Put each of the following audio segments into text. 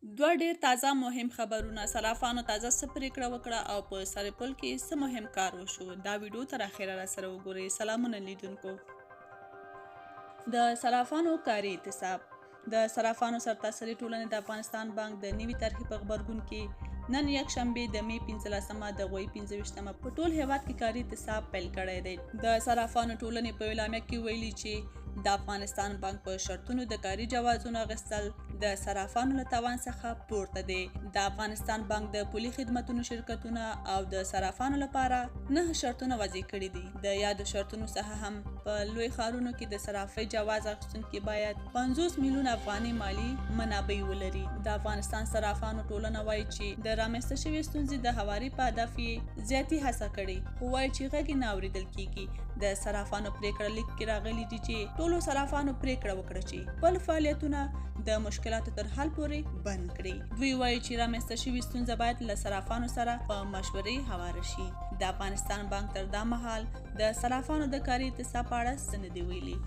دوه ډېر تازه مهم خبرونه. صرافانو تازه څه پرېکړه وکړه او په سرپل کې څه مهم کار وشو؟ دا ویډیو تر اخره را سره وګورئ. سلامونه لیدونکو. د صرافانو کاري اعتصاب. د صرافانو سرتاسري ټولنې د افغانستان بانک د نوي طرحې په غبرګون کې نن یکشنبه د می 15مه د غویي 25مه په ټول هیواد کې کاري اعتصاب پیل کړی دی. د صرافانو ټولنې په اعلامیه کې ویلي چې د افغانستان بانک په شرطونو د کاري جوازونو اخیستل د صرافانو له توان څخه پورته دی. د افغانستان بانک د پولي خدمتونو شرکتونه او د صرافانو لپاره 9 شرطونه وضع کړي دي. د یادو شرطونو څخه هم په لوی ښارونو کې د صرافۍ جواز اخیستونکي باید 50 میلیونه افغاني مالي منابع ولري. د افغانستان صرافانو ټولنه وایي چې د رامنځته شوې ستونزې د هواري په هدف یې زیاتې هڅه کړې، خو وایي چې غږ یې نه اورېدل کیږي. د صرافانو پرېکړه لیک کې راغلي دي چې ټولو صرافانو پرېکړه وکړه چې خپل فعالیتونه د مشکلاتو تر حل پورې بند کړي. دوی وایي چې رامنځته شوې ستونزه باید له صرافانو سره په مشورې هواره شي. د افغانستان بانک تر دا مهال د صرافانو د کاري اعتصاب په اړه څه نه دي ویلي.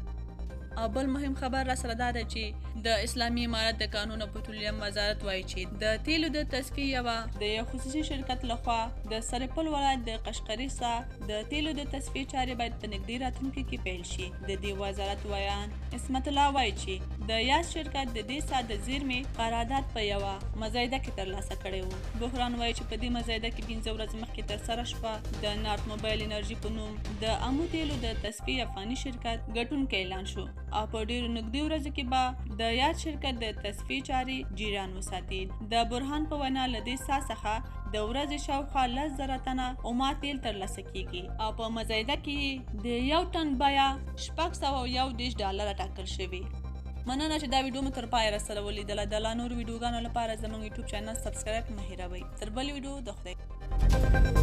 او بل مهم خبر را سره دا ده چې د اسلامي امارت د قانون او پټرولیم وزارت وایي چې د تیلو د تصفیې یوه د یو خصوصي شرکت لخوا د سرپل ولایت د قشقري څاه د تیلو د تصفیې چارې باید په نږدې راتلونکي کې پیل شي. د دې وزارت ویاند عصمت الله وایي چې د یاد شرکت د دې څاه د زیرمې قرارداد په یوه مزایده کې ترلاسه کړی و. بحران وایي چې په دې مزایده کې 5 ورځې مخکې ترسره شوه د نارت موبایل انرژي په نوم د امو تیلو د تصفیې افغاني شرکت ګټونکی اعلان شو او په ډیرو نږدې ورځو کې به د یاد شرکت د تصفیې چارې جریان وساتي. د برهان په وینا له دې څاه څخه د ورځې شاوخوا 10,000 تنه اومه تیل ترلاسه کیږي او په مزایده کې یې د 1 ټن بیه $631 ټاکل شوې. مننه چې دا ویډیو مو تر پایه راسره ولیدله. د لا نورو ویډیوګانو لپاره زموږ یوټیوب چینل subscribe مه هېروئ. تر بلې ویډیو د خدای.